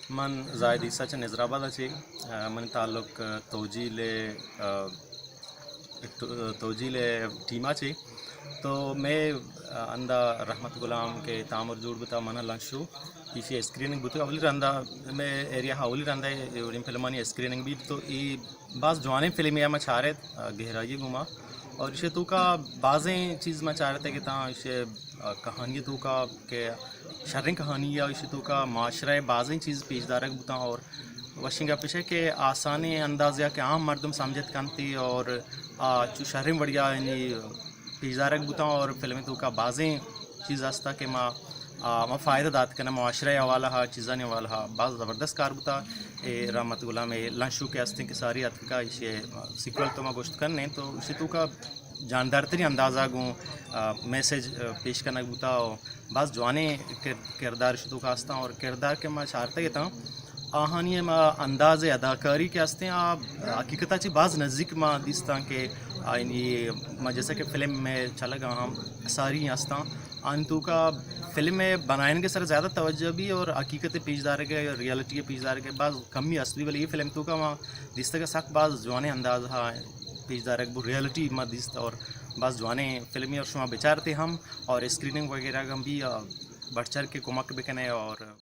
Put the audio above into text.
من زاہد عیسیٰ چہ نظر آباد ءَ چہ، آ، منی تعلق، آ، توجیل ءِ، آ، تو-، توجیل ءِ ٹیم ءَ چہ۔ تو مئے، آ، اندا رحمت غلام کہ تامر جوڑ بوتا، من لنشو ایشی اسکریننگ بوتا، اولی رندا مئے ایریا ءَ اولی رندا اے وڑیں فلمانی اسکریننگ بیت، تو اے باز جوانیں فلمے ءَ ما چارت، آ، گہرائی گوما، اور ایشی توکا بازیں چیز ما چارت کہ تاں ایشی، آ، کہانی توکا کہ شریں کہانی یا ایشی توکا معاشرہ ءِ بازیں چیز پیش دارگ بوتاں، اور وشیں گپ ایش کہ آسانیں اندازے کہ عام مردم سمجھت کنتی، اور آ چو شریں وڑیا یعنی پیش دارگ بوتاں، اور فلم توکا بازیں چیز ہستا کہ ما، آ، ما فائدہ دات کناں، معاشرہ ءِ حوالہ ءَ، چیزانی حوالہ ءَ باز زبردست کار بوتا۔ اے رحمت غلام ءِ لنشو کہ ہستیں کہ ساری اتکا ایشی سیکول تو ما گوشت کنیں، تو ایشی توکا جاندارتریں اندازہ گوں، آ، میسج، آ، پیش کنگ بوتا، اور باز جوانیں کر-، کردار ایشی توکا ہستاں، اور کردار کہ ما چارتگ اتاں، آہانی ما انداز اداکاری کہ ہستیں، آ حقیقت ءَ چہ باز نزیک ما دیستاں کہ آئینی ما جیسا کہ فلم میں چلگا ہم ساری ہستاں، آن توکا فلم ءِ بنائینگ ءِ سر زیادہ توجہ بی اور حقیقت ءِ پیش دارگ ءِ، ریالٹی ءِ پیش دارگ ءِ باز کمی است بی، بلے اے فلم توکا ما دیستگ سک باز جوانیں انداز ہا پیش دارگ بو، ریالٹی ما دیست اور باز جوانیں فلمی اور شما بچارتے ہم اور اسکریننگ وغیرہ ہم بی، آ، بڑھ چڑھ کے کمک بکنے اور